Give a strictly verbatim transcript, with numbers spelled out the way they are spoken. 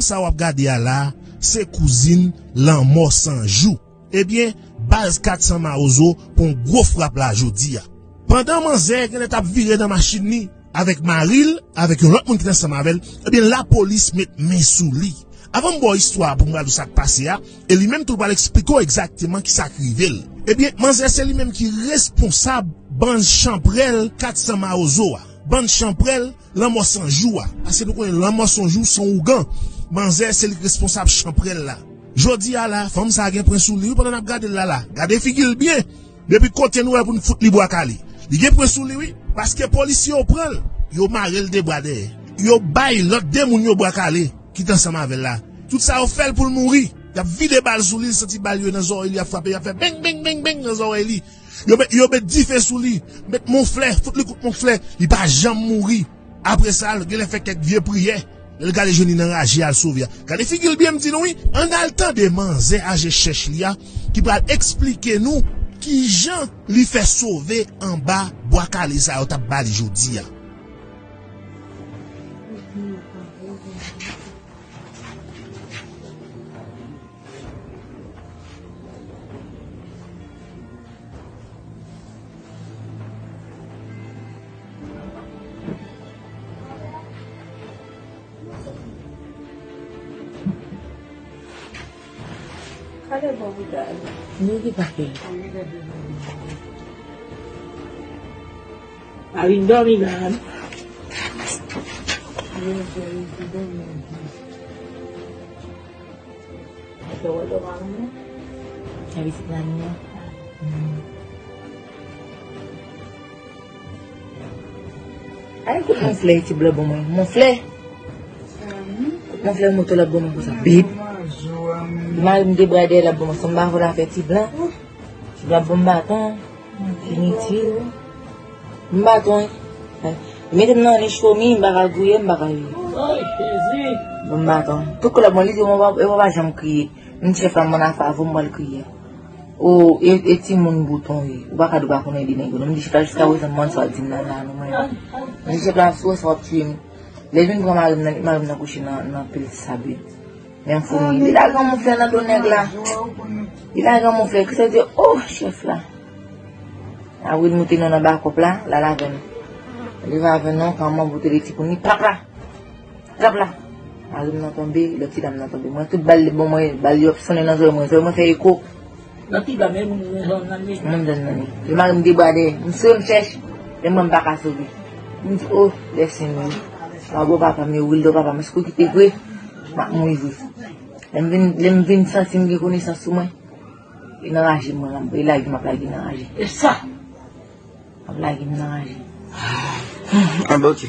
Sa w ap gade a la, se kouzin Lanmò San Jou. Ebyen, baz kat san Mawozo pran gwo frap la jodi a. Pandan manzè genlè t ap vire nan machin li avèk mari l, avèk yon lòt moun ki t ansanm avè l, ebyen, lapolis met men sou li. Avan m ba w istwa a pou m pral di w sa k pase a, e li menm tou l pral eksplike w egzakteman kisa k rive l. Ebyen, manzè se li menm ki responsab bann chanpwèl kat san Mawozo a. Bann chanpwèl Lanmò San Jou a. Paske nou konnen Lanmò San Jou se yon ougan. Manzè se li k responsab chanpwèl la. Jodi a la, fanm sa a gen pwen sou li wi pandan n ap gade l la la. Gade figi l byen. Depi kote nou wè pou n fout li bwa kale. Li gen pwen sou li wi. Paske polisye yo pran l. Yo mare l de bra dèyè. Yo bay lòt de moun yo bwa kale ki t ansanm avè l la. Tout sa yo fè l pou l mouri. Y ap vide bal sou li, l santi bal yo nan zòrèy li ap frape, y ap fè beng, beng, beng, beng nan zòrèy li. Yo met, yo met dife sou li, met monflè, fout li kout monflè, li pa janm mouri. Apre sa, l genlè fè kèk vye priyè. Lè l gade jwenn li nan raje al sove a. Gade figi l byen, m di nou wi. Ann al tande manzè aje chèch li a, ki pral eksplike nou kijan li fè sove anba bwa kale sa yo t ap ba li jodi a. Kale bò bouda l. Nou ki pa fè. Alin dòmi gad. Sa pitit la ni an. Ay, kout monflè, ti blan bon mwen. Monflè. Kout monflè moto l ap bon mwen konsa. Bip. Mari m de bra dèyè l ap bon mwen. San m pa fè l afè ti blan. Ti blan bon baton. Initil. M baton, wi. Li mete m nan nicho mi, m pa ka gouye, m pa ka ye. Ay, Jezi! M baton. Tout koulè bon, li di, mwen pa, mwen pa janm kriye. M di chèf la, mwen afè avè w, m pral kriye. O, e, e timoun bouton, wi. Ou pa ka di w pa konn ede nèg yo, non. M di chèf la, jiska prezan, m konn sa w ap di m nan la, non, mwen. M di chèf la, si w wè sa w ap tiye m. Lè l vin pran mari m nan, mari m nan kouche nan, nan pil sab, wi. Men foumi. Li lage yon monflè nan do nèg la. Li lage yon monflè. Kisa di, oh, chèf la. Avril moute nou nan bakòp la, l al avè n. Li va avè nou, kòman boute de ti pouni, pap la. Trap la. Mari m nan tonbe, lòt ti dam nan tonbe. Mwen, tout bal li bon mwen, bal yo ap sonnen nan zòrèy mwen, zòrèy mwen fè eko. Nan ti blan, men moun, moun jòn nan li. Moun jòn nan li. Yo mare m de bra dèyè. M sove, m chèche. Men mwen, m pa ka sove. M di, oh, lè sen yo. Mwen, bon papa m yo, Wildo papa m, èske w kite vre? M ap mouri vre. Lè m vin, lè m vin santi m gen konesans sou mwen, e nan raje mwen, e lage m ap lage nan raje. E sa? M ap lage m nan raje. Ah, ben, ok.